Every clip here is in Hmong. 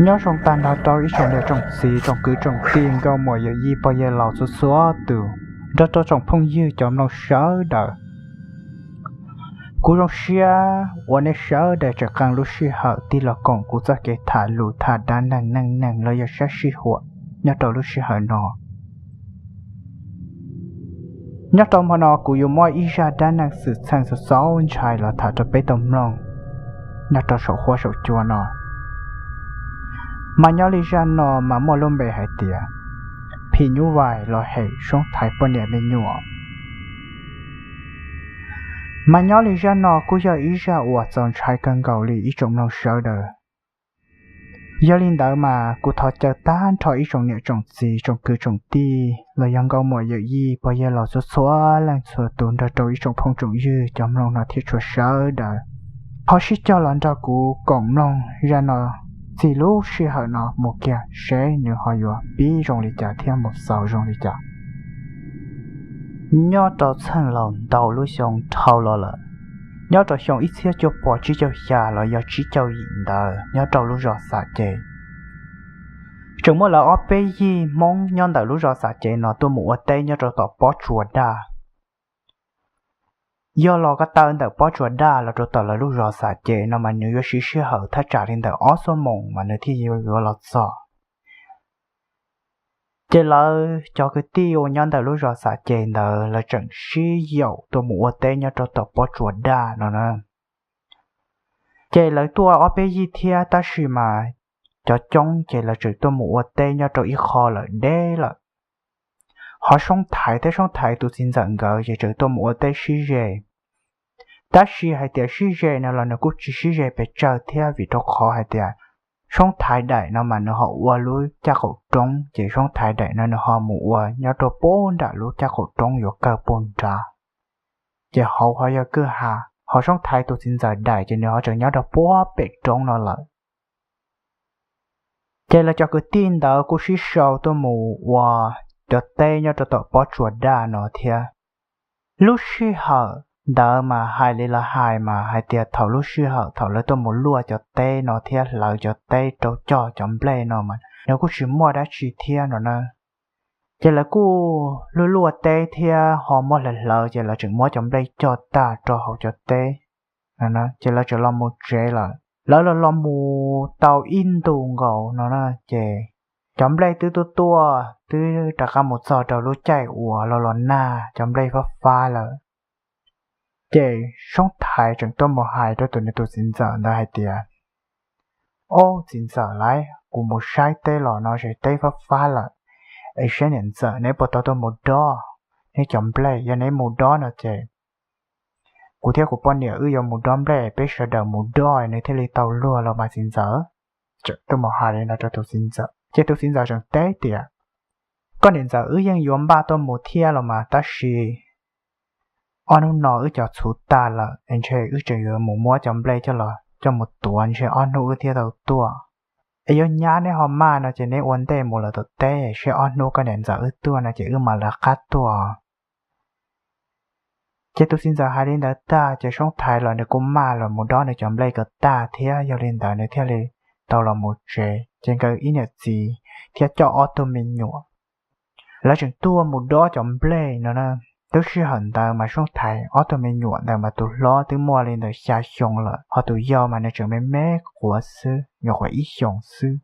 Nyob zoo tag nrho rau ib tsoom niam tsoom txiv tsoom kwv tsoom tij nkauj muam yawm yij pog yawg laus txhua txhua tus, nrog rau tsoom phooj ywg cov mloog sawv daws. Kuv zoo siab uas nej sawv daws tseem qee lub sij hawm tig los koom kuv txoj kev tham lus tham dab neeg neej neeg los yog sab sij huam nyob rau lub sij hawm no. Nyob rau hmo no kuv yuav muab ib zaj dab neeg xwm txheej txaus ntshai los tham rau peb tau mloog nyob rau saum huab saum cua no. Mas nyob li zaj no mas muaj lub npe hais tias phim nyuj vais los hem soob thaiv poj niam me nyuam. Mas nyob li zaj no kuj yog ib zaj uas txaus ntshai kawg nkaus li ib tsoom mloog sawv daws. Yog li ntawd mas kuv thov caw tag nrho ib tsoom niam tsoom txiv tsoom kwv tsoom tij los yog nkauj muam yawm yij pog yawg laus txhua txhua leej txhua tus nrog rau ib tsoom phooj tsoom ywg cov mloog no thiab txhua sawv daws ho sib cog los nrog kuv koom mloog zaj no txij lub sij hawm no mus kiag seb nws ho yuav pib zoo li cas thiab mus xaus zoo li cas. Nyob rau txheej laus ntau lub xyoo dhau los lawm, nyob rau xyoo ib txhiab cuaj puas tsib caug xya los yog tsib caug yim ntawd nyob rau lub zos Xam Ces, tseem muaj lawv ob peb yig Hmoob nyob ntawm lub zos Xam Ces no tuaj mus ua teb nyob rau tom Pob Tsuas Daj. Yog los ko taw ntawm Pob Tsuas Daj los rau tom lawv lub zos Xam Ces no mas nws yuav siv sij hawm thaj tsam li ntawm ob xuab moos mas nws thiaj yuav los txog. Ces lawv cov kwv tij uas nyob ntawm lub zos Xam Ces ntawd lawv tseem sib yaum tuaj mus ua teb nyob rau tom Pob Tsuas Daj no na. Ces lawv tuaj ob peb yig thiab tab sis mas cov coob ces lawv tseem tuaj mus ua teb nyob rau ib qho lawm deb lawm. Ho Soob Thaiv thiab Soob Thaiv tus txiv ntxawm nkawd ces tseem tuaj mus ua teb sib ze. Tab sis hais tias sib ze no los nws kuj tsis sib ze pes tsawg thiab vim rau qhov hais tias Soob Thaiv daim no mas nws ho ua lub caj qaum roob ces Soob Thaiv daim no nws ho mus ua nyob rau puag nram lub caj qaum roob yuav kawg puag nrad. Ces hauv ho yog kwj ha, ho Soob Thaiv tus txiv ntxawm daim ces nws ho tseem nyob rau puag pem roob no lawm. Ces lawv cov kwv tij ntawd kuj sib sau tuaj mus ua cov teb nyob rau tom Pob Tsuas Daj no thiab. Lub sij hawm ntawd mas hais li lawv hais mas hais tias thaum lub sij hawm thaum lawv tuaj mus luaj cov teb no thiab hlawv cov teb rau cog cov nplej no mas nws kuj tsis muaj dab tsi thiab no na. Ces lawv kuj luaj luaj teb thiab ho muab hlawv hlawv ces lawv tseem muab cov nplej cog tag rau hauv cov teb no na ces lawv tseem los mus tsev lawm. Lawv los los mus tau ib ntu nkaus no na ces cov nplej twb tuaj tuaj twb rov qab mus txog rau lub caij uas los los nag cov nplej fab fab lawm. Ces Soob Thaiv tseem tuaj mus hais rau tus nws tus txiv ntxawm ntawd hais tias, Ob, txiv ntxawm lauj, kuv mus saib teb los no ces teb fab fab lawm, es saib niam ntxawm neb puas tau tuaj mus dob neb cov nplej, yog neb mus dob no ces kuv thiab kuv poj niam wb yuav mus dob nplej, peb sawv daws mus dob nws thiaj li tau luag los mas txiv ntxawm. Tseem tuaj mus hais li no rau tus txiv ntxawm ces tus txiv ntxawm tseem teb tias, Koj niam ntxawm, wb yeej yuav npaj tuaj mus thiab los mas tab sis ob hnub no wb cov txhuv tag lawm es ntshe wb tseem yuav mus muab cov nplej coj los coj mus tuav ntshe ob hnub wb thiaj tau tuaj. Es yog nyab neb ho maj no ces neb ua ntej mus lawm tom teb seb ob hnub koj niam ntxawm wb tuaj no ces wb mam lawv qab tuaj. Ces tus txiv ntxawm hais li ntawd tag ces Soob Thaiv los nws kuj maj los mus dob nws cov nplej kom tag thiab, yog li ntawd nws thiaj li tau los mus tsev. Ces nkawd ib niam txiv thiab coj ob tug me nyuam, lawv tseem tuaj mus dob cov nplej no na. Lub sij hawm ntawd mas Soob Thaiv ob tug me nyuam ntawd mas tus hlob twb muaj li ntawm xya xyoo lawm, ho tus yau mas nws tseem me me quav xwb, nyuam qhuav ib xyoos xwb.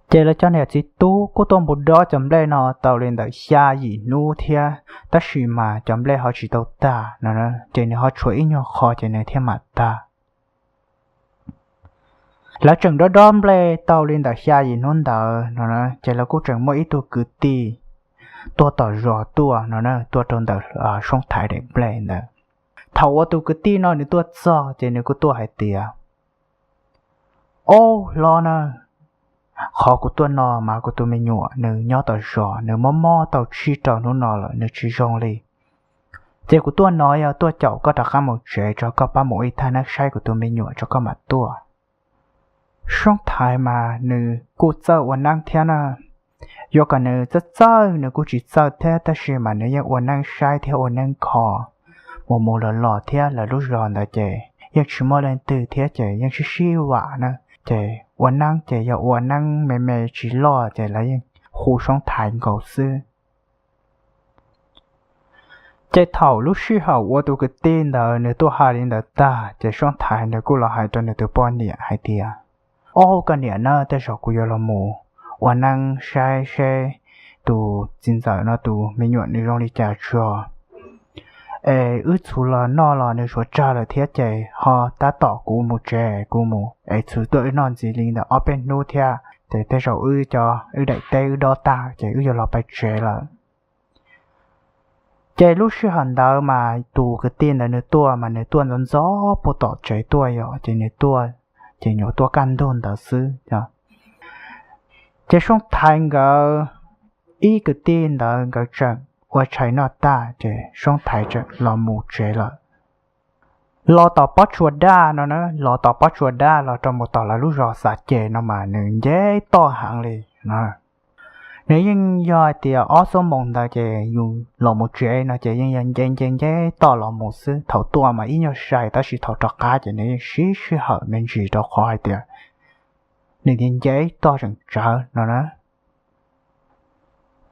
Ces lawv cov niam txiv tub kuj tuaj mus dob cov nplej no tau li ntawm xya yim hnub thiab, tab sis mas cov nplej ho tsis tau tag no, ces nws ho tshuav ib nyuag qho ces nws thiaj mam tag. Lawv tseem dob dob nplej tau li ntawm xya yim hnub ntawd no, ces lawv kuj tseem muaj ib tug kwv tij tuaj tom zos tuaj no, tuaj rau ntawm Soob Thaiv daim nplej ntawd. Thaum uas tus kwv tij no nws tuaj txog ces nws kuj tuaj hais tias, Ob hlob na, qhov kuv tuaj no mas kuv tus me nyuam nws nyob tom zos nws mob mob tau tsib rau hnub no lawm nws tsis zoo li. Ces kuv tuaj no yog tuaj caum koj rov qab mus tsev tso, koj pab mus ib thaj neeb saib kuv tus me nyuam tso koj mam tuaj. Soob Thaiv mas nws kuj txawj ua neeb thiab na. Yuav kom nws txawj txawj nws kuj tsis txawj thiab, tab sis mas nws yeej ua neeb saib thiab ua neeb kho mus mus los los thiab. Lawv lub zos ntawd ces yeej tsis muaj leej twg thiab ces yeej sib sib vam na. Ces ua neeb ces yog ua neeb me me tsis loj ces lawv yeej hu Soob Thaiv nkaus xwb. Ces thaum lub sij hawm uas tus kwv tij ntawd nws tuaj hais li ntawd tag ces Soob Thaiv nws kuj los hais rau nws tus poj niam hais tias, Ob, koj niam na, tej zaum kuv yuav los mus ua neeb saib seb tus txiv ntxawm no tus me nyuam nws zoo li cas tso. Es wb txhuv los noj los nws suav tsag lawm thiab ces ho tab tom kuv mus tsev, kuv mus es txhuv tuaj wb noj ntxiv li ntawm ob peb hnub thiab ces tej zaum wb cov wb daim teb wb dob tag ces wb yuav los pais tsev lawm. Ces lub sij hawm ntawd mas tus kwv tij ntawd nws tuaj mas nws tuaj ntxov ntxov puag tom tsev tuaj yom, ces nws tuaj ces nyuam tuaj kaj ntug ntawd xwb. Ces Soob Thaiv nkawd ib kwv tij ntawd nkawd tseem ua tshais noj tag ces Soob Thaiv tseem los mus tsev lawm. Los tom pob tsuas daj no na, los tom pob tsuas daj los rau mus tom lawv lub zos Xav Ces no mas nws nce toj heev li. Nws yeej yog hais tias ob xuab moos ntawd ces yus los mus tsev no ces yeej yog nce nce nce toj los mus xwb. Thaum tuaj mas ib nyuag sai tab sis thaum rov qab ces nws yeej siv sij hawm me ntsis rau qhov hais tias nws nce nce toj tseem tsawv no na.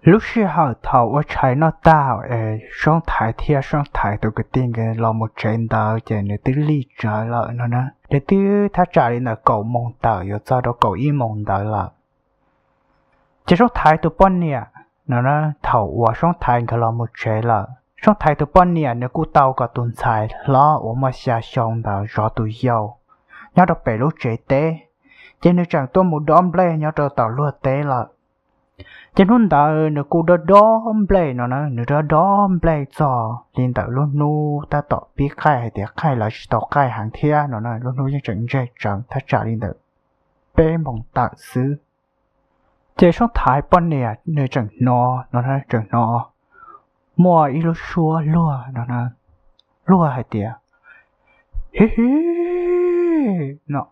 Lub sij hawm thaum ua tshais noj tag es Soob Thaiv thiab Soob Thaiv tus kwv tij nkawd los mus tsev ntawd ces nws twb lig tsawv lawm no na. Nws twb thaj tsam li ntawm kaum moos tawm yuav txog rau kaum ib moos ntawd lawm. Ces Soob Thaiv tus poj niam no na, thaum uas Soob Thaiv nkawd los mus tsev lawm, Soob Thaiv tus poj niam nws kuj tau kom tus ntxhais hlob uas muaj xya xyoo ntawd zov tus yau nyob rau pem lub tsev teb. Ces nws tseem tuaj mus dob nplej nyob rau tom luag teb lawm. Ces hnub ntawd nws kuj dob dob nplej no na, nws dob dob nplej txog li ntawm lub hnub tab tom pib qaij hais tias qaij los tsis tau qaij heev thiab no na, lub hnub yeej tseem ntseg tsawv thaj tsam li ntawm peb moos tawm xwb. Ces Soob Thaiv poj niam nws tseem hnov no, tseem hnov muaj ib lub suab luag no, luag hais tias, Hi hi, no.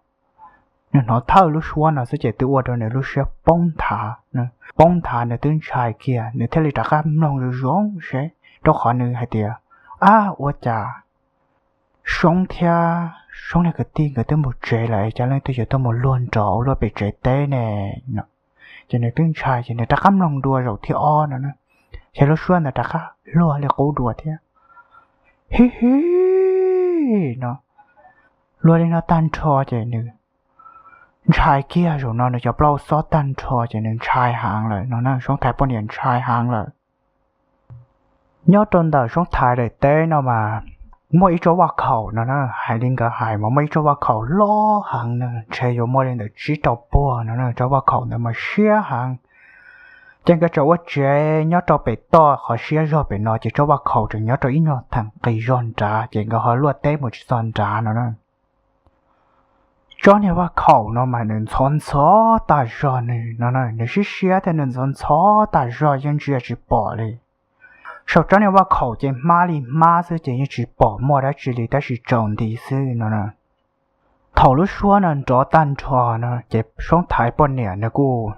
Nws hnov thawj lub suab no xwb ces twb ua rau nws lub siab poob nthav, poob nthav nws twb ntshai kiag, nws thiaj li rov qab mloog zoo zoo seb, rau qhov nws hais tias, Ab, ua cas Soob thiab Soob niag kwv tij nkawd twb mus tsev lawm es cas leej twg yuav tuaj mus luag nrov ua luaj pem tsev teb ne? Ces nws twb ntshai ces nws rov qab mloog dua zaum thib ob no na, ces lub suab ntawd rov qab luag li qub dua thiab. Hi hi, no, luag li no tag nrho ces nws ntshai kiag, zaum no nws cov plaub xob tag nrho ces nws ntshai heev lawm no na, Soob Thaiv poj niam ntshai heev lawm. Nyob rau ntawm Soob Thaiv daim teb no mas muaj ib tsob vaj khaum no na, hais li nkawd hais mas muaj ib tsob vaj khaum loj heev no, ntshe yuav muaj li ntawm tsib rau puag no na, tsob vaj khaum ntawd mas siab heev. Ces nkawd tseem ua tsev nyob rau pem toj qhov siab zog pem no ces tsob vaj khaum tseem nyob rau ib nyuag theem qis zog nrad ces nkawd ho luaj teb mus tsis txog nrad no na. Tsob niag vaj khaum no mas nws ntxhov ntxhov tas zog, nws no nws siab siab thiab nws ntxhov ntxhov tas zog yeej ntsia tsis pom li. Saum tsob niag vaj khaum ces hmab li hmab xwb ces yeej tsis pom muaj dab tsi li tab sis tsaus nti xwb no. Thaum lub suab no nrov tag nrho no ces Soob Thaiv poj niam nws kuj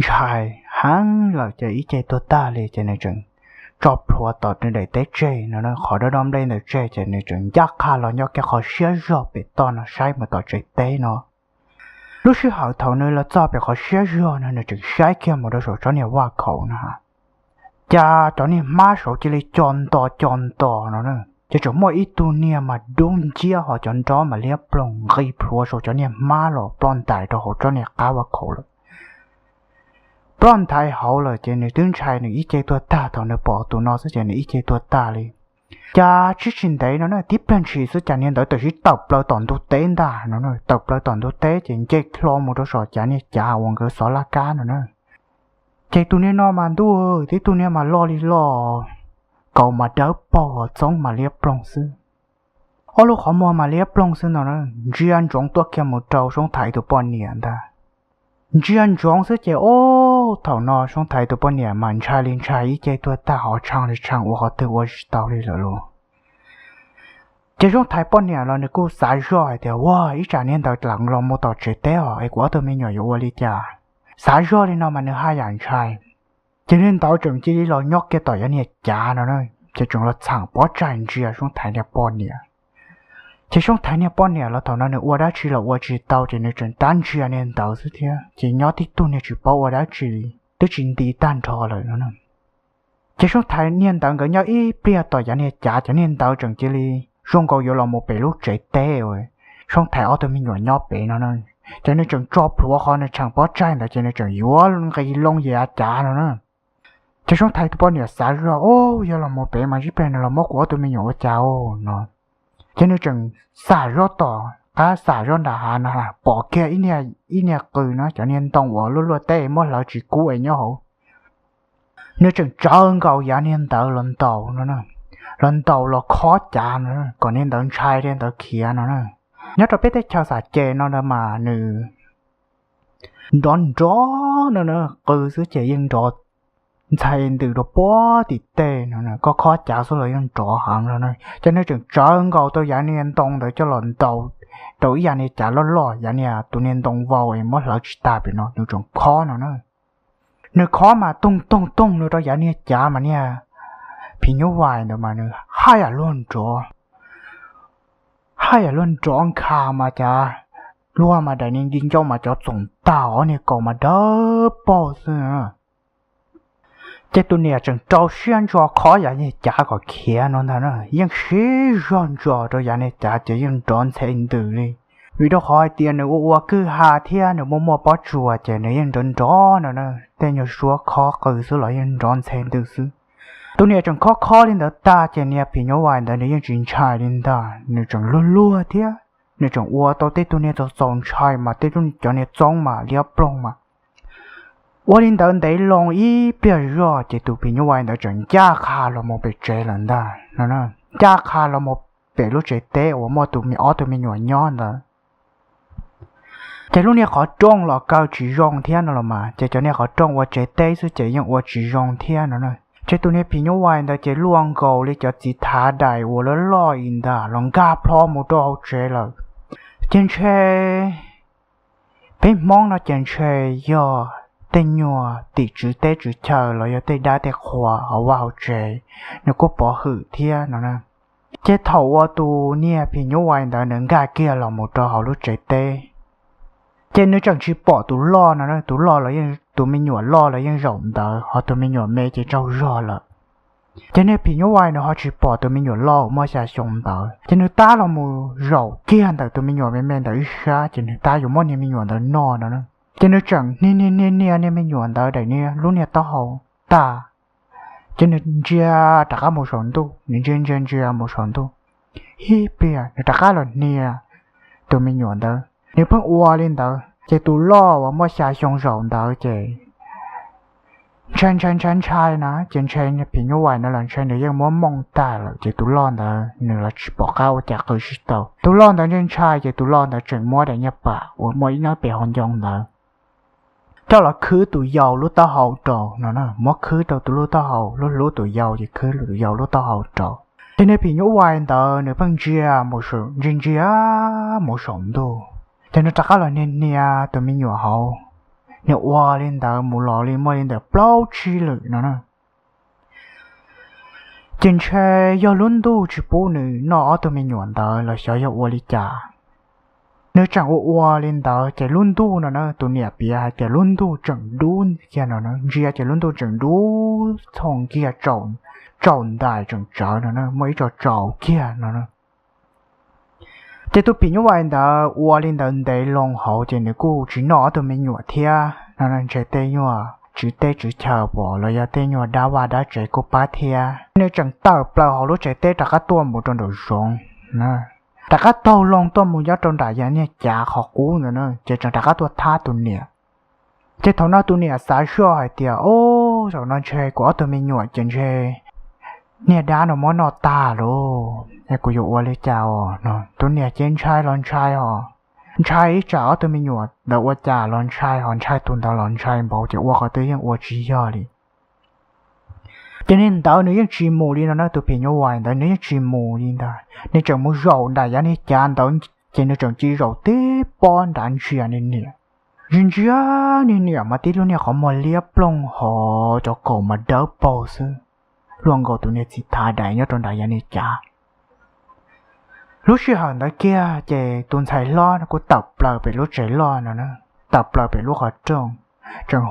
ntshai heev lawm ces ib ce tuag tag li ces nws tseem tso plhuav tom nws daim teb tseg no, qhov dob dob nplej ntawd tseg ces nws tseem ncaj qha los nyob kiag qhov siab zog pem toj no saib mus tom tsev teb no. Lub sij hawm thaum nws los txog pem qhov siab zog no nws tseem saib kiag mus rau saum tsob niag vaj khaum no, cas cov niag hmab saud cia li co nto co nto no na, ces tseem muaj ib tug niag mas dub nciab ho cov nrob mas liab ploog nqis plhuav saum cov niag hmab los ploj ntais rau hauv tsob niag qab vaj khaum lawm. Ploj ntais hauv lawm ces nws twb ntshai nws ib ce tuag tag, thaum nws pom tus no xwb ces nws ib ce tuag tag li. Cas tsis tsis ntev no na, tib pliag ntshis xwb cas niag ntawd tawm sib tawm plaws tom ntug teb ntag no, tawm plaws tom ntug teb ces nce hlo mus rau saum cav niag cav uas nkawd xov laj kab no na. Ces tus niag no mas ntuj, tib tug niag mas loj li loj, kaus mas dawb paug, txoob mas liab ploog xwb. Ob lub qhov muag mas liab ploog xwb no na, ntsia ntsoov tuaj kiag mus rau Soob Thaiv tus poj niam ntag. Ntsia ntsoov xwb ces ob, thaum no Soob Thaiv tus poj niam mas ntshai li ntshai ib ce tuag tag, ho tshee li tshee, ua qhov twg ua tsis tau li lawm lauj. Ces Soob Thaiv poj niam los nws kuj xav zoj hais tias, Ua, ib tsam niag ntawd dleev los mus tom tsev teb os es kuv ob tug me nyuam yuav ua li cas? Xav zoj li no mas nws haj yam ntshai. Ces niag ntawd tseem cia li los nyob kiag tom yav niag cav no na, ces tseem los txheem pob tsaig ntsia Soob Thaiv niag poj niam. Ces Soob Thaiv niag poj niam los thaum no nws ua dab tsi los ua tsis tau, ces nws tseem tab ntsia niag ntawd xwb thiab, ces nyob tib tug niag tsis paub ua dab tsi li, twb tsis nti tag nrho lawm no. Ces Soob Thaiv niag ntawd nkawd nyob ib pliag tom yav niag cav, cov niag ntawd tseem cia li zoo nkaus yuav los mus pem lub tsev teb uas Soob Thaiv ob tug me nyuam nyob pem no na. Ces nws tseem tso plhuav qhov nws txheem pob tsaig ntawd, ces nws tseem yuav nqis loo yav cav no na. Ces Soob Thaiv tus poj niam xav zoj, Ub, yog los mus pem mas ib pliag nws los muab kuv ob tug me nyuam ua cas no. Ces nws tseem xam zoj tom qab, xam zoj nram hav no, pom kiag ib niag qws no, cov niag ntoo uas luaj luaj teb muab hlawv tsis kub es nyob hauv. Nws tseem tsawv nkaus yav niag ntawd los ntaus no, los ntaus los khob cav no, kom niag ntawd ntshai, niag ntawd khiav no na. Nyob rau peb teb chaws Xam Ces no ntag mas nws nrov nrov no na, qw xwb ces yeej nrov ntxhe ntws rau puag tim tej no, koj khob cav xwb los yeej nrov heev no na. Ces nws tseem tsawv nkaus tau yav niag ntoo ntawd coj los ntaus rau ib yav niag cav loj loj, yav niag tus niag ntoo vau es muab hlawv tsis tag pem no, nws tseem khob no na. Nws khob mas toog toog toog no rau yav niag cav mas niag phim nyuj vais ntawd mas nws haj yam luag nrov, haj yam luag nrov nkha mas cav luag mas daim niag nti ncauj mas cov txoom tag, ob niag kaus mas dawb paug xwb. Ces tus niam tseem rau siab ntso khob yav niag cav kom khiav no ntag na, yeej siv zog ntso rau yav niag cav ces yeej nrov ntxhe ntws li. Vim rau qhov hais tias nws ua ua kwj ha thiab nws muaj muaj pob tsuas ces nws yeej nrov nrov no na, tej nyuag suab khob qw xwb los yeej nrov ntxhe ntws xwb. Tus niam tseem khob khob li ntawd tag ces niag phim nyuj vais ntawd nws yeej tsis ntshai li ntag, nws tseem luag luag thiab. Nws tseem ua tau tej tug niag txaus txaus ntshai mas tej cov niag txoob mas liab ploog mas. Ua li ntawd ntev loo ib pliag zog ces tus phim nyuj vais ntawd tseem ncaj qha los mus pem tsev lawm ntag no, ncaj qha los mus pem lub tsev teb uas muaj tus me, ob tug me nyuam nyob ntawd. Ces lub niag qhov rooj los kaw tsis zoo thiab no los mas, ces cov niag qhov rooj ua tsev teb xwb ces yeej ua tsis zoo thiab no na. Ces tus niag phim nyuj vais ntawd ces luaj nkaus li cov txiv thav dais uas loj loj li ntag los nkag plho mus rau hauv tsev lawm. Ces ntshe peb Hmoob no ces ntshe yog tej nyuag tim tswv teb tswv chaw los yog tej dab tej qhua hauv vaj hauv tsev, nws kuj pov hwm thiab no na. Ces thaum uas tus niag phim nyuj vais ntawd nws nkag kiag los mus rau hauv lub tsev teb, ces nws tseem tsis pom tus loj no, tus loj los, tus me nyuam loj los yeej zaum ntawd, ho tus me nyuam me ces tsaug zog lawm. Ces niag phim nyuj vais nws ho tsis pom tus me nyuam loj uas muaj xya xyoo ntawd, ces nws tab los mus zaum kiag ntawm tus me nyuam me me ntawd ib sab, ces nws tab yuav muab niag me nyuam ntawd noj no. Ces nws tseem niag niag niag niag niag me nyuam ntawd daim niag lub niag taub hau tag, ces nws ntsia rov qab mus saum ntuj, nws ntsia ntsia ntsia mus saum ntuj. Ib pliag nws rov qab los hnia tus me nyuam ntawd. Nws pheej ua li ntawd ces tus loj uas muaj xya xyoo zaum ntawd ces ntshai ntshai ntshai ntshai na, ces ntshe phim nyuj vais ntawd los ntshe nws yeej muab mooj tag lawm, ces tus loj ntawd nws los tsis pom qab ua cas qw tsis tau. Tus loj ntawd ntshai ntshai ces tus loj ntawd tseem muab daim nyiaj pam uas muaj ib nab pem hauv ncoo ntawd coj los khwb tus yau lub taub hau rau no, muab khwb rau tus lub taub hau, lub hlub tus yau ces khwb tus yau lub taub hau rau. Ces niag phim nyuj vais ntawd nws pheej ntsia mus, ntsia ntsia mus saum ntuj, ces nws rov qab los hnia hnia tus me nyuam hauv. Nws ua li ntawd mus los li muaj li ntawm plaub tsib lwm no na. Ces ntshe yog lub ntuj tsis pub nws noj ob tug me nyuam ntawd los xyov yog ua li cas. Nws tseem ua ua li ntawd ces lub ntuj no na, tus niam piav hais tias lub ntuj tseem dub kiag no, ntsia ces lub ntuj tseem dub txoo kiag, tsaus ntais tseem tsawv no, muaj ib co tsaus kiag no. Ces tus phim nyuj vais ntawd ua li ntawd ntev loo hauv ces nws kuj tsis noj ob tug me nyuam thiab no, ntshe tej nyuag tswv teb tswv chaw pom los yog tej nyuag dab vaj dab tsev kuj pab thiab. Nws tseem tawm plaws hauv lub tsev teb rov qab tuaj mus rau nraum zoov, rov qab taug loo tuaj mus nyob rau nram yav niag cav qhov qub ntawd na, ces tseem rov qab tuaj thab tus niam. Ces thaum no tus niam xav zoj hais tias, Ub, zaum no ntshe kuv ob tug me nyuam ces ntshe niag dab no muab noj tag lauj, es kuv yuav ua li cas os no. Tus niam ces ntshai los ntshai os, ntshai ib tsam ob tug me nyuam ntawd ua cas los ntshai, ho ntshai tus ntawd los ntshai npaum ces ua qhov twg yeej ua tsis yog li. Ces niag ntawd nws yeej tsis mus li no na, tus phim nyuj vais ntawd nws yeej tsis mus li ntag, nws tseem mus zaum nram yav niag cav ntawd, ces nws tseem cia li zaum tib pob nrad ntsia niag niam. Ntsia ntsia niag niam mas tib lub niag qhov muag liab ploog hos cov kaus mas dawb paug xwb, luaj nkaus tus niag txiv thav dais nyob rau nram yav niag cav. Lub sij hawm ntawd kiag ces tus ntxhais hlob kuj tawm plaws pem lub tsev loj no na, tawm plaws pem lub qhov rooj, tseem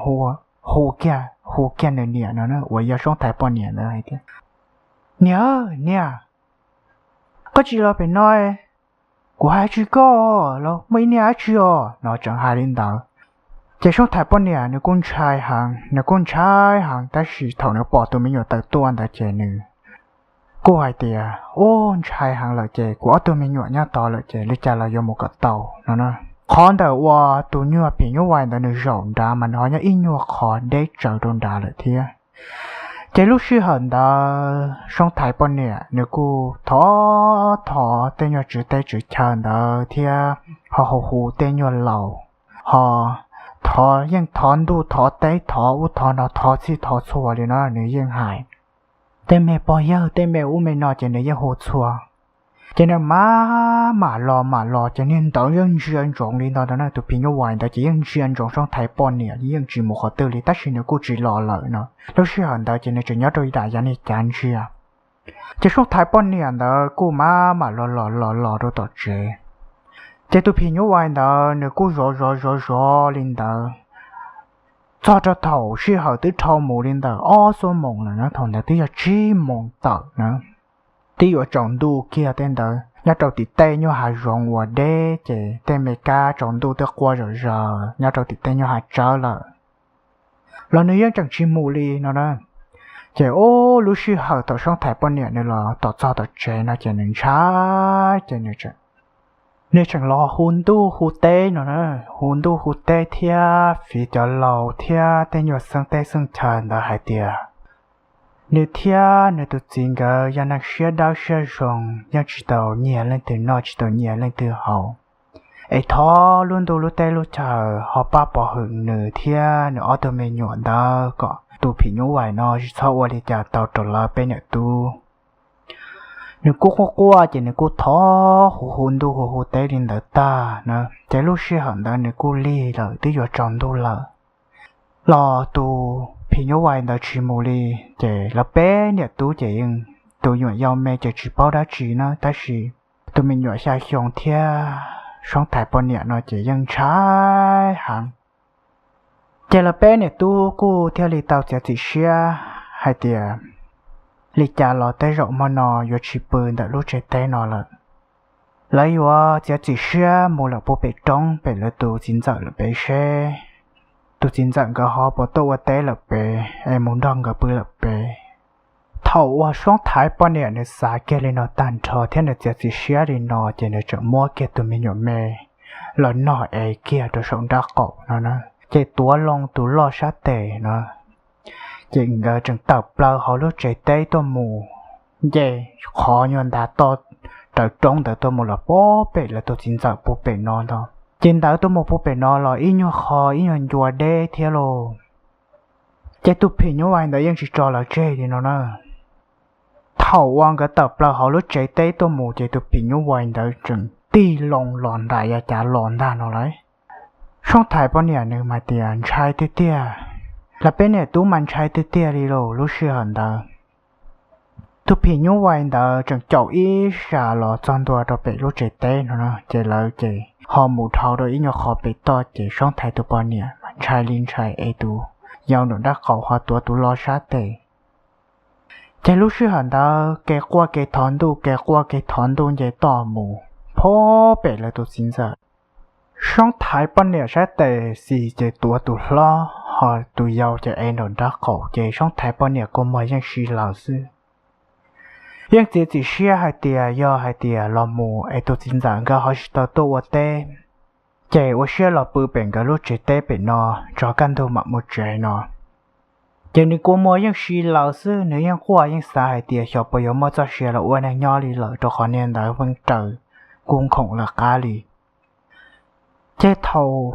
hu kiag hu kiag nws niam no na, uas yog Soob Thaiv poj niam ntawd hais tias, Niam, niam, koj tsis los pem no, kuv hais tsis koj los muaj ib niag dab tsi os, no tseem hais li ntawd. Ces Soob Thaiv poj niam nws kuj ntshai heev, nws kuj ntshai heev, tab sis thaum nws pom tus me nyuam tawm tuaj ntawd ces nws kuj hais tias, Ub, ntshai heev lawm ces kuv ob tug me nyuam nyob tod lawm ces li cas los yuav mus kom tau no. Qhov ntawm uas tus nyuag phim nyuj vais ntawd nws zaum nrad mas nws ho nyob ib nyuag qhov deb tsawv rau nrad lawm thiab. Ces lub sij hawm ntawd Soob Thaiv poj niam nws kuj thov thov tej nyuag tswv teb tswv chaw ntawd thiab ho hu hu tej nyuag laus, ho thov, yeej thov ntuj thov teb thov ub thov no thov txhij thov txhua li no nws yeej hais. Tej me pog yawg tej me ub me no ces nws yeej hu txhua. Ces nws mam mam los mam los ces niag ntawd yeej ntsia ntsoov li ntawd na, tus phim nyuj vais ntawd ces yeej ntsia ntsoov Soob Thaiv poj niam li yeej tsis mus qhov twg li, tab sis nws kuj tsis los lawm no. Lub sij hawm ntawd ces nws tseem nyob rau ib daim yav niag cav ntsia. Ces Soob Thaiv poj niam ntawd kuj mam mam los los los los rau tom tsev. Ces tus phim nyuj vais ntawd nws kuj zov zov zov zov li ntawd txog rau thaum sij hawm twb dhau mus li ntawm ob xuab moos lawm na, thaum ntawd twb yog tsib moos tawm na, twb yuav tsaus ntuj kiag tej ntawd. Nyob rau tim tej nyuag hav zoov uas deb ces tej me kab tsaus ntuj twb quaj zom zaws nyob rau tim tej nyuag hav tsawb lawm, los nws yeej tseem tsis mus li no na. Ces ub, lub sij hawm thaum Soob Thaiv poj niam nws los tom txog tom tsev no ces nws ntshai ces nws tseem los hu ntuj hu teb no na, hu ntuj hu teb thiab fiv cov laus thiab tej nyuag xeeb teb xeeb chaw ntawd hais tias nws thiab nws tus txiv nkawd yog neeg siab dawb siab zoo, yeej tsis tau nyiag leej twg noj tsis tau nyiag leej twg haus, es thov lub ntuj lub teb lub chaw ho pab pov hwm nws thiab nws ob tug me nyuam ntawd kom tus phim nyuj vais no tsis txhob ua li cas tau rau lawv peb niam tub. Nws kuj quaj quaj ces nws kuj thov hu hu ntuj hu hu teb li ntawd tag na, ces lub sij hawm ntawd nws kuj lig lawm twb yuav tsaus ntuj lawm, los tus phim nyuj vais ntawd tsis mus li. Ces lawv peb niam tub ces yeej, tus nyuam yau me ces tsis paub dab tsi na, tab sis tus me nyuam xya xyoo thiab Soob Thaiv poj niam no ces yeej ntshai heev. Ces lawv peb niam tub kuj thiaj li tau txiav txim siab hais tias li cas los tej zaum hmo no yuav tsis pw ntawm lub tsev teb no lawm. Lawv yuav txiav txim siab mus lawm puag pem roob pem lawv tus txiv ntxawm lawm pem seb tus txiv ntxawm nkawd ho puas tuaj ua teb lawm pem es mus nrog nkawd pw lawm pem. Thaum uas Soob Thaiv poj niam nws xav kiag li no tag nrho thiab nws txiav txim siab li no ces nws tseem muab kiag tus me nyuam me los nog es kiag rau saum nraub qaum no na, ces tuav loo tus loj sab tes no, ces nkawd tseem tawm plaws hauv lub tsev teb tuaj mus, nce qhov nyuag ntav toj raws roob ntawd tuaj mus los puag pem lawv tus txiv ntxawm puag pem no ntag. Ces ntawd tuaj mus puag pem no los ib nyuag qho ib nyuag ncua deb thiab lauj. Ces tus phim nyuj vais ntawd yeej tsis tso lawv tseg li no na. Thaum uas nkawd tawm plaws hauv lub tsev teb tuaj mus ces tus phim nyuj vais ntawd tseem tig loo los nram yav cav los ntag no lauj. Soob Thaiv poj niam nws mas tias ntshai tiag tiag, lawv peb niam tub mas ntshai tiag tiag li lauj lub sij hawm ntawd. Tus phim nyuj vais ntawd tseem caum ib sab los txog ntua rau pem lub tsev teb no, ces lawv ces ho mus dhau rau ib nyuag qho pem toj ces Soob Thaiv tus poj niam ntshai li ntshai es tus yau nraum nraub qaum ho tuav tus loj sab tes. Ces lub sij hawm ntawd kev quaj kev thov ntuj kev quaj kev thov ntuj nce toj mus puag pem lawv tus txiv ntxawm. Soob Thaiv poj niam sab tes xis ces tuav tus hlob ho tus yau ces ev nraum nraub qaum ces Soob Thaiv poj niam kua muag yeej si laws xwb. Yeej txiav txim siab hais tias yog hais tias los mus es tus txiv ntxawm nkawd ho tsis tau tuaj ua teb, ces ua siab los pw pem nkawd lub tsev teb pem no tso kaj ntug mam mus tsev no. Ces nws kua muag yeej si laws xwb, nws yeej quaj yeej xav hais tias xyov puas yuav muaj txoj sia los ua neeg nyob li lawm rau qhov niag ntawd pheej raws kuj nkhoom lawv qab li. Ces thaum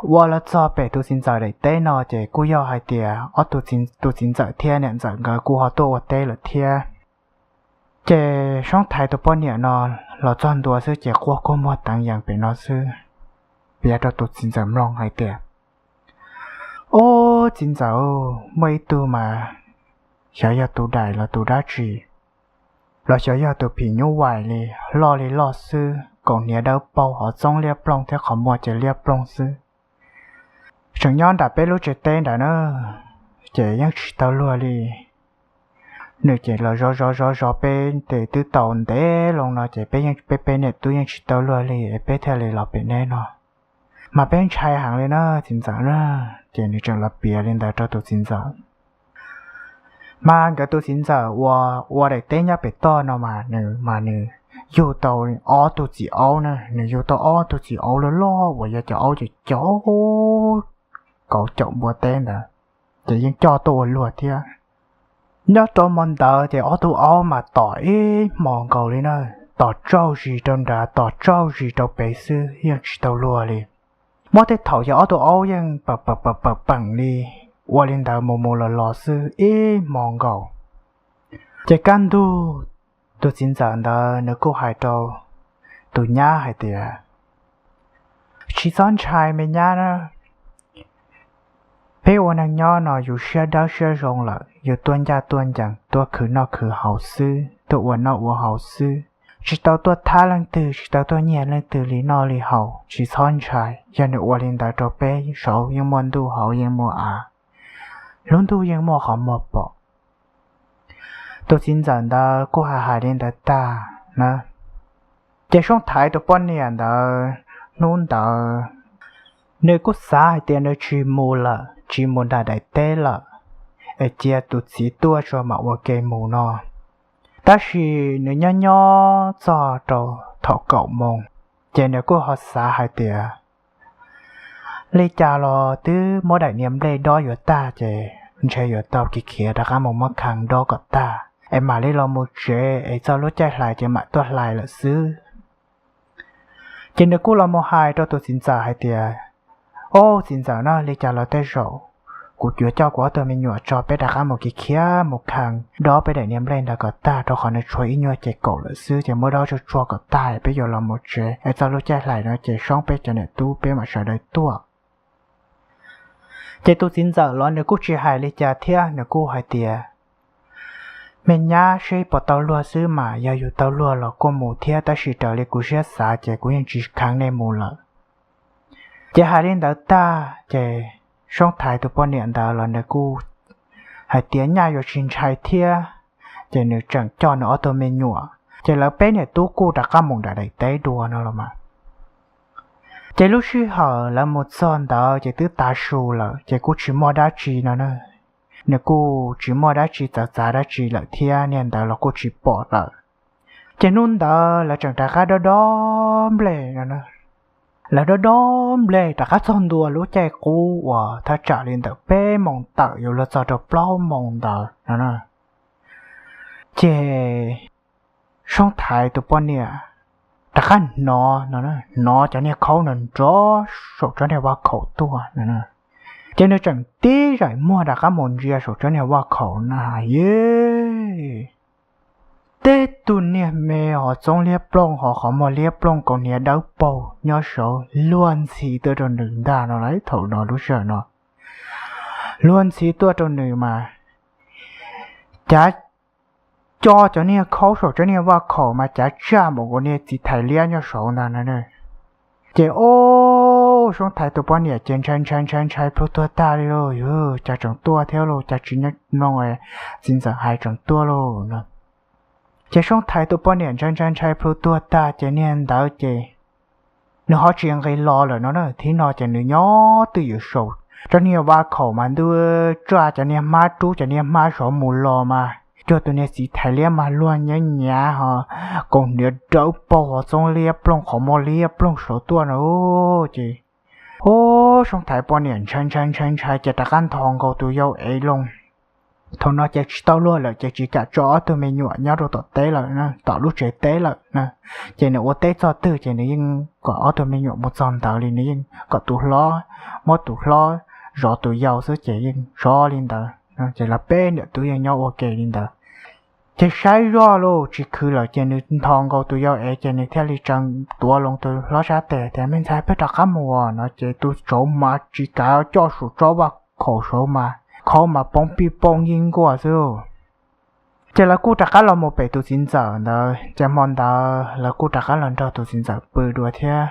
Ua los txog pem tus txiv ntxawm daim teb no ces kuj yog hais tias ob tug, tus txiv ntxawm thiab niam ntxawm nkawd kuj ho tuaj ua teb lawm thiab. Ces Soob Thaiv tus poj niam no los txog ntua xwb ces quaj kua muag teev yees pem no xwb, piav rau tus txiv ntxawm mloog hais tias, Ub, txiv ntxawm, muaj ib tug mas xyov yog tus daim los tus dab tsi, los xyov yog tus phim nyuj vais li, loj li loj xwb, kaus hniav dawb paug, hov txoob liab ploog thiab qhov muag ces liab ploog xwb. Tseem nyob nram peb lub tsev teb nrad na, ces yeej tsis tau luag li. Nws ces los zov zov zov zov peb ces twb tau ntev loo no ces peb, peb niam tub yeej tsis tau luag li es peb thiaj li los pem neb no. Mas peb ntshai heev li na txiv ntxawm na. Ces nws tseem los piav li ntawd rau tus txiv ntxawm. Mas nkawd tus txiv ntxawm uas ua daim teb nyob pem toj no mas nws, mas nws yug tau ob tug txiv aub na, nws yug tau ob tug txiv aub loj loj uas yog cov aub ces cov kauv caum npua teb ntawd, ces yeej coj tuaj ua luag thiab. Nyob rau hmo ntawd ces ob tug aub mas tom ib hmos nkaus li na, tom tsauj zis rau nrad tom tsauj zis rau pem xwb yeej tsis tau luag li. Muaj tej thaum ces ob tug aub yeej pawm pawm pawm pawm li, ua li ntawd mus mus los los xwb ib hmos nkaus. Ces kaj ntug tus txiv ntxawm ntawd nws kuj hais rau tus nyab hais tias, Tsis txhob ntshai me nyab na, peb ua neeg nyob no yus siab dawb siab zoo lawm yus tuaj ncaj tuaj ncees tuaj khwv noj khwv haus xwb, tuaj ua noj ua haus xwb, tsis tau tuaj thab leej twg, tsis tau tuaj nyiag leej twg li noj li haus, tsis txhob ntshai. Yog nws ua li ntawd rau peb, saud yeej muaj ntuj hauv yeej muaj av, lub ntuj yeej muaj qhov muag pom. Tus txiv ntxawm ntawd kuj hais hais li ntawd tag na, ces Soob Thaiv tus poj niam ntawd hnub ntawd nws kuj xav hais tias nws tsis mus lawm, tsis mus nram daim teb lawm, es cia tus txiv tuaj tso mam ua ke mus no. Tab sis nws nyob nyob txog rau thaum kaum moos, ces nws kuj ho xav hais tias, Li cas los twb muab daim niag nplej dob yuav tag ces ntshe yuav tau khiav khiav rov qab mus muab khee dob kom tag es mam li los mus tsev es txog lub caij hlais ces mam tuaj hlais lawm xwb. Ces nws kuj los mus hais rau tus txiv ntxawm hais tias, Au txiv ntxawm na, li cas los tej zaum kuv yuav coj kuv ob tug me nyuam tso peb rov qab mus khiav khiav mus khee dob peb daim niag nplej ntawd kom tag, rau qhov nws tshuav ib nyuag ces kaum lawm xwb, ces muab dob tsuag tsuag kom tag peb yuav los mus tsev es txog lub caij hlais no ces Soob peb cov niam tub peb mam sawv daws tuaj. Ces tus txiv ntxawm los nws kuj tsis hais li cas thiab, nws kuj hais tias, Me nyab, seb puas tau luag xwb mas, yog yus tau luag los kuj mus thiab, tab sis raws li kuv siab xav ces kuv yeej tsis khee nej mus lawm. Ces hais li ntawd tag ces Soob Thaiv tus poj niam ntawd los nws kuj hais tias nyaj yuav tsis ntshai thiab, ces nws tseem coj nws ob tug me nyuam, ces lawv peb niam tub kuj rov qab mus nram daim teb dua no los mas. Ces lub sij hawm lawv mus txog ntawd ces twb tav su lawm ces kuj tsis muaj dab tsi no na, nws kuj tsis muaj dab tsi txawv txav dab tsi lawm thiab, niag ntawd los kuj tsis pom lawm. Ces hnub ntawd lawv tseem rov qab dob dob nplej no, lawv dob dob nplej rov qab txog ntua lub caij qub uas thaj tsam li ntawm peb moos tawm yuav luag txog rau plaub moos ntawd no. Ces Soob Thaiv tus poj niam rov qab hnov no, hnov cov niag khaub no nrov saum tsob niag vaj khaum tuaj no. Ces nws tseem tib zaim muag rov qab mus ntsia saum tsob niag vaj khaum na, yej, teb tug niag me hov txoob liab plooj, hov qhov muag liab plooj, kaus hniav dawb paug nyob saud luag ntxhi tuaj rau nws ntag no lauj. Thaum no lub sij hawm no luag ntxhi tuaj rau nws mas cav co cov niag khaub saum tsob niag vaj khaum mas cav tsaj mus ua niag txiv thais liab nyob saud ntag no. Ces ub, Soob Thaiv tus poj niam ces ntshai ntshai ntshai ntshai plhu tuag tag li lauj, yus cas tseem tuaj thiab lauj, cas tsis nyob mloog txiv ntxawm hais tseem tuaj lauj no. Ces Soob Thaiv tus poj niam ntshai ntshai ntshai plhu tuag tag ces niag ntawd ces nws ho tsis nqis los lawm no na. Thib no ces nws nyob twj ywm saum tsob niag vaj khaum mas ntuj, tsaj cov niag hmab rub cov niag hmab saud mus los mas cuag tus niag txiv thais liab mas luag nyiav nyiav ho kaus hniav dawb paug ho txoob liab ploog qhov muag liab ploog saud tuaj no. Ces ub, Soob Thaiv poj niam ntshai ntshai ntshai ntshai ces rov qab nthos nkaus tus yau ev loo. Thaum no ces tsis tau luag lawm ces tsis kam tso ob tug me nyuam nyob rau tom teb lawm, tom lub tsev teb lawm na. Ces nws ua teb txog twg ces nws yeej kom ob tug me nyuam mus txog ntawd li, nws yeej kom tus hlob muab tus hlob zov tus yau xwb ces yeej zov li ntawd. Ces lawv peb niam tub yeej nyob ua ke li ntawd. Ces saib zoj los tsis khwv lawm ces nws nthos nkaus tus yau ev ces nws thiaj li tsa tuav loo tus hlob sab tes tias, Me ntxhais, peb rov qab mus no. Ces tus tsov mas tsis kav, coj saum tsob vaj khaum saud mas khov mas poob pij poob yeeb nkuaj xwb. Ces lawv kuj rov qab los mus pem tus txiv ntxawm ntawd, ces hmo ntawd lawv kuj rov qab los nrog tus txiv ntxawm pw dua thiab.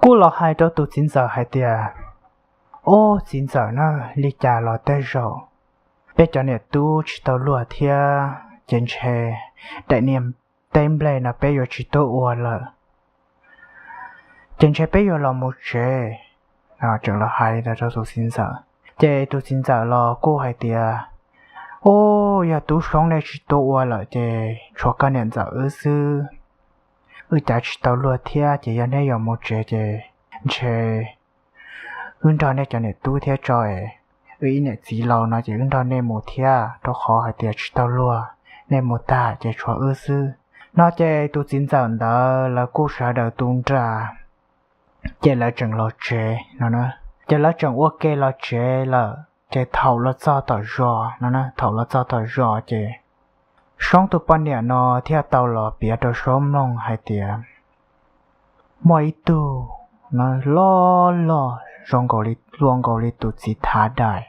Kuj los hais rau tus txiv ntxawm hais tias, Ob, txiv ntxawm na, li cas los tej zaum peb cov niam tub tsis tau luag thiab, ces ntshe daim niag teb nplej no peb yuav tsis tuaj ua lawm, ces ntshe peb yuav los mus tsev. Tseem los hais li ntawd rau tus txiv ntxawm, ces tus txiv ntxawm los kuj hais tias, Ob, yog tub Soob nej tsis tuaj ua lawm ces tshuav koj niam ntxawm wb xwb, wb cav tsis tau luag thiab, ces yog neb yuav mus tsev ces ntshe wb nrog nej cov niam tub thiab tso es, wb ib niam txiv laus no ces wb nrog nej mus thiab, rau qhov hais tias tsis tau luag, nej mus tag ces tshuav wb xwb no. Ces tus txiv ntxawm ntawd lawv kuj sawv daws tu nra, ces lawv tseem los tsev no. Ces lawv tseem ua ke los tsev lawm, ces thaum los txog tom zos no, thaum los txog tom zos ces Soob tus poj niam no thiaj tau los piav rau Soob mloog hais tias muaj ib tug loj loj zoo nkaus li, luaj nkaus li tus txiv thav dais,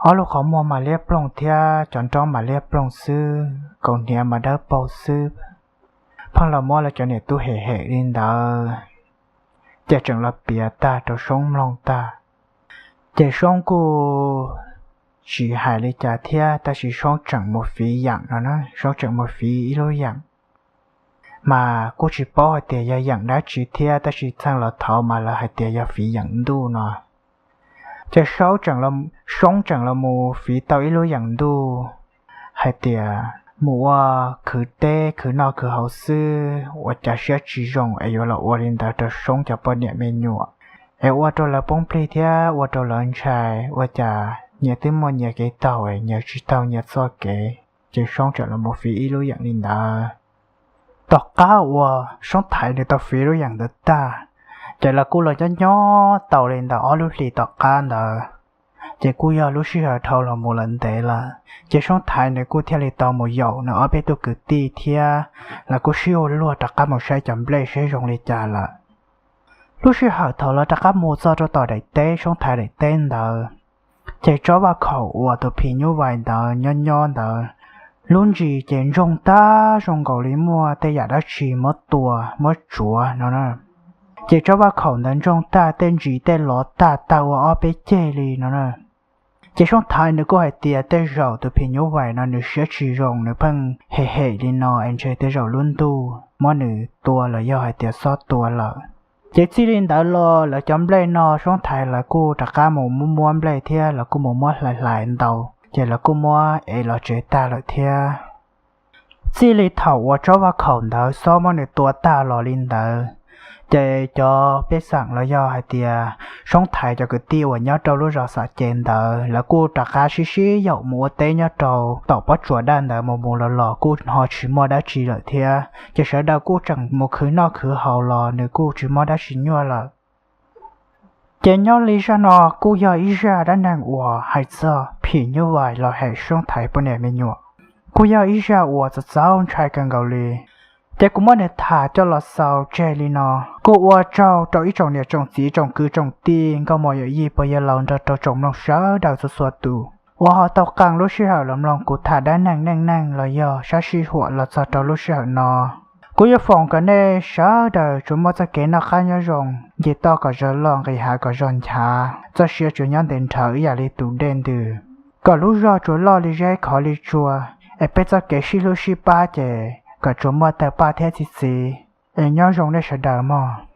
ob lub qhov muag mas liab ploog thiab cov nrob mas liab ploog xwb, kaus hniav mas dawb paug xwb, pheej los muab lawv cov niam tub hem hem li ntawd. Ces tseem los piav tag rau Soob mloog tag, ces Soob kuj tsis hais li cas thiab, tab sis Soob tseem mus fiv yeem no na, Soob tseem mus fiv ib lub yeem, mas kuj tsis paub hais tias yog yeem dab tsi thiab, tab sis txheej los thaud mas lawv hais tias yog fiv yeem ntuj no. Ces Soob tseem los mus fiv tau ib lub yeem ntuj hais tias mus ua khwv teb khwv noj khwv haus xwb, ua cas siab tsis zoo es yuav los ua li ntawd rau Soob cov poj niam me nyuam, es ua rau lawv poob plig thiab ua rau lawv ntshai, ua cas nyias twb muaj nyias kev taug es nyias tsis taug nyias txoj kev. Ces Soob tseem los mus fiv ib lub yeem li ntawd. Tom qab uas Soob Thaiv nws tau fiv lub yeem ntawd tag, ces lawv kuj los nyob nyob tau li ntawm ob lub hlis tom qab ntawd, ces kuj yog lub sij hawm dhau los mus lawm ntev lawm, ces Soob Thaiv nws kuj thiaj li tau mus yaum nws ob peb tug kwv tij thiab lawv kuj sib ua luag rov qab mus saib cov nplej saib zoo li cas lawm. Lub sij hawm thaum lawv rov qab mus txog rau tom daim teb, Soob Thaiv daim teb ntawd, ces tsob vaj khaum uas tus phim nyuj vais ntawd nyob nyob ntawd, lub ntsis ces ntsoog tag zoo nkaus li muaj tej yam dab tsi muab tua muab tsuav no. Ces tsob vaj khaum ntawd ntsoog tag tej ntsis tej lov tag tag ua ob peb ceg li no. Ces Soob Thaiv nws kuj hais tias tej zaum tus phim nyuj vais no nws siab tsis zoo, nws pheej hem hem li no es ntshe tej zaum lub ntuj muab nws tua los yog hais tias xob tua lawm. Ces txij li ntawd los lawv cov nplej no Soob Thaiv lawv kuj rov qab mus muab muab nplej thiab lawv kuj mus muab hlais hlais ntau, ces lawv kuj muab ev los tsev tag lawm thiab. Txij li thaum uas tsob vaj khaum ntawd xob muab nws tua tag los li ntawd, ces cov pej xeem los yog hais tias Soob Thaiv cov kwv tij uas nyob rau lub zos Xam Ces ntawd lawv kuj rov qab sib sib yaum mus ua teb nyob rau tom pob tsuas daj ntawd, mus mus los los kuj ho tsis muaj dab tsi lawm thiab, ces sawv daws kuj tseem mus khwv noj khwv haus los nws kuj tsis muaj dab tsi nyuaj lawm. Ces nyob li zaj no kuj yog ib zaj dab neeg uas hais txog phim nyuj vais los hem Soob Thaiv poj niam me nyuam, kuj yog ib zaj uas txaus txaus ntshai kawg nkaus li. Ces kuv muab nws tham coj los xaus tseg li no. Kuj ua tsaug rau ib tsoom niam tsoom txiv tsoom kwv tsoom tij nkauj muam yawm yij pog yawg laus nrog rau tsoom mloog sawv daws txhua txhua tus uas ho tau qee lub sij hawm los mloog kuv tham dab neeg neej neeg los yog sab sij huam los txog rau lub sij hawm no. Kuv yuav foom kom nej sawv daws tsuas muaj txoj kev noj qab nyob zoo, nce toj kom zog loj, nqis hav kom zog nchav, txoj sia tsuas nyob ntev nrhawv ib yam li tus dej ntws, kom lub zog tsuas loj li zeb khov li tsua, es peb txoj kev sib hlub sib pab ces kom tsuas muaj tawg paj thiab txi txiv. Es nyob zoo nej sawv daws mog.